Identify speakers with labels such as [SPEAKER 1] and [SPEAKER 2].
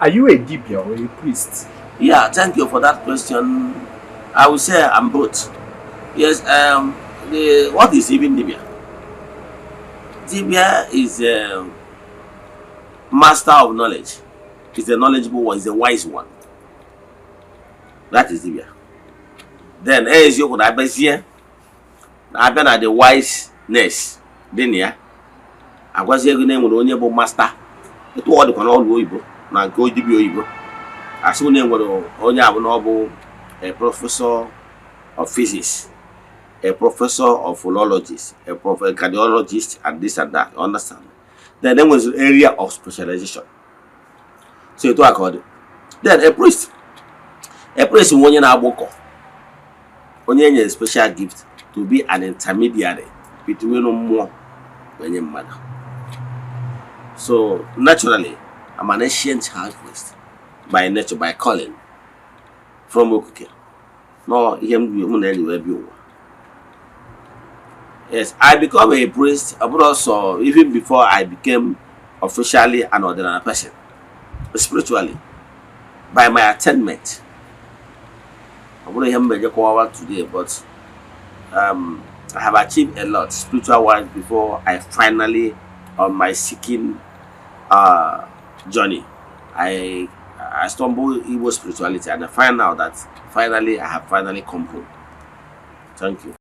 [SPEAKER 1] Are you a dibia or a priest?
[SPEAKER 2] Yeah, thank you for that question. I will say I'm both. Yes, what is even dibia? Dibia is a master of knowledge. He's a knowledgeable one, he's a wise one. That is dibia. Then eziokwu na-abịazie na-abịa na the wiseness dị na ya, agwazie ego na enwere onye bụ master. Etu ọ dịkwa n'ọrụ oyibo na nke dibịa oyibo, asị na enwere onye abụ na ọ bụ a professor of physics, a professor of philologist, a cardiologist and this and that, you understand? Then enweziri area of specialization. So etu a ka ọ dị. Then a priest nwe onye na-agbakọ, onye e nyere special gift to be an intermediary between mmụọ na onye mmadụ. So naturally, I'm an ancient high priest by nature, by calling from okike nọ ihe m na-eli wee bịa ụwa. Yes, I become a priest ọ bụrụ ọsọ even before I became officially an ordinary person. Spiritually, by my attainment, ọ bụrụ ihe m meje kọwawa today, but I have achieved a lot spiritual wise before I finally, on my seeking journey, I stumbled Igbo spirituality and I find out that finally I have finally come home. Thank you.